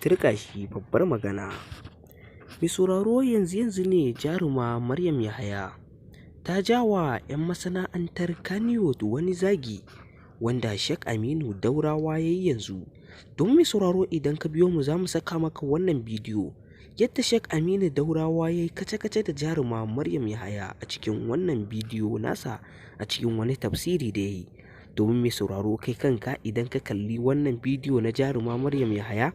Turƙashi babbar magana. Mai sauraro, yanzu yanzu ne jaruma Maryam Yahaya ta ja wa 'yan masana'antar Kannywood wani zagi wanda Sheikh Aminu Daurawa ya yi yanzu. Don mai sauraro, idan ka biyo mu, za mu saka maka wannan bidiyo yadda Sheikh Aminu Daurawa ya yi kace-kace da jaruma Maryam Yahaya a cikin wannan bidiyo nasa, a cikin wani tafsiri da ya yi. Domin mai sauraro, kai kanka idan ka kalli wannan bidiyo na jaruma Maryam Yahaya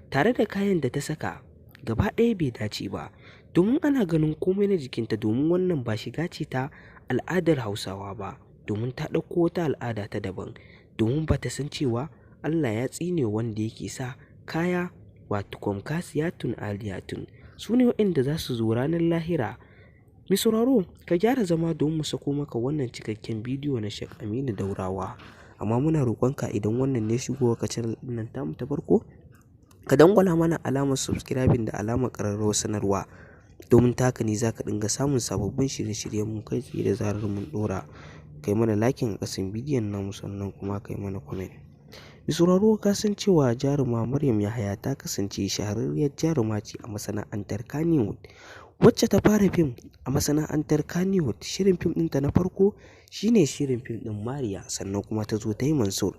tare da kayan da ta saka, gaba ɗaya bai dace ba, domin ana ganin komai na jikinta, domin wannan ba shiga ce ta al'adar Hausawa ba, domin ta ɗauko wata al'ada ta daban, domin ba ta san cewa Allah ya tsine wanda yake sa kaya wato kasiyatun aliyatun, su ne waɗanda za su zo ranar lahira. Mai sauraro, ka gyara zama don mu sako maka wannan cikakken bidiyo na Sheikh Aminu Daurawa. Amma muna roƙonka, idan wannan ne shigowa ka channel ɗin nan tamu ta farko, ka dangwala mana alamar subscribing da alamar ƙararrawar sanarwa, domin ta haka ne za ka dinga samun sababbin shirye-shiryen mu kai tsaye da zarar mun ɗora. Kai mana liking a ƙasan bidiyon namu, sannan kuma kai mana comment. Mai sauraro, ka san cewa jaruma Maryam Yahaya ta kasance shahararriyar jaruma ce a masana'antar Kannywood, wacce ta fara fim a masana'antar Kannywood. Shirin fim ɗinta na farko shine shirin fim ɗin Mariya, sannan kuma ta zo ta yi Mansur.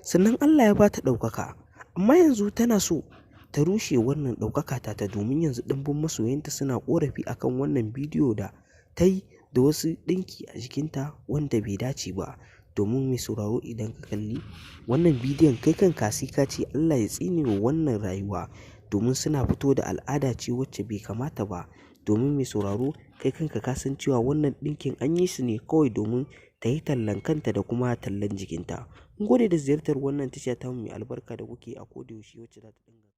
Sannan Allah ya bata ɗaukaka, amma yanzu tana so ta rushe wannan ɗaukaka ta, domin yanzu ɗimbin masoyanta suna ƙorafi akan wannan bidiyo da ta yi da wasu ɗinki a jikinta wanda bai dace ba. Domin mai sauraro, idan ka kalli wannan bidiyon, kai kanka sai ka ce Allah ya tsine wa wannan rayuwa, domin suna fito da al'ada ce wacce bai kamata ba. Domin mai sauraro, kai kanka ka san cewa wannan ɗinkin an yi su ne kawai domin ta yi tallan kanta da kuma tallan jikinta. Mun gode da ziyartar wannan tasha tamu mai albarka da kuke a koda yaushe, wacce za ta dinga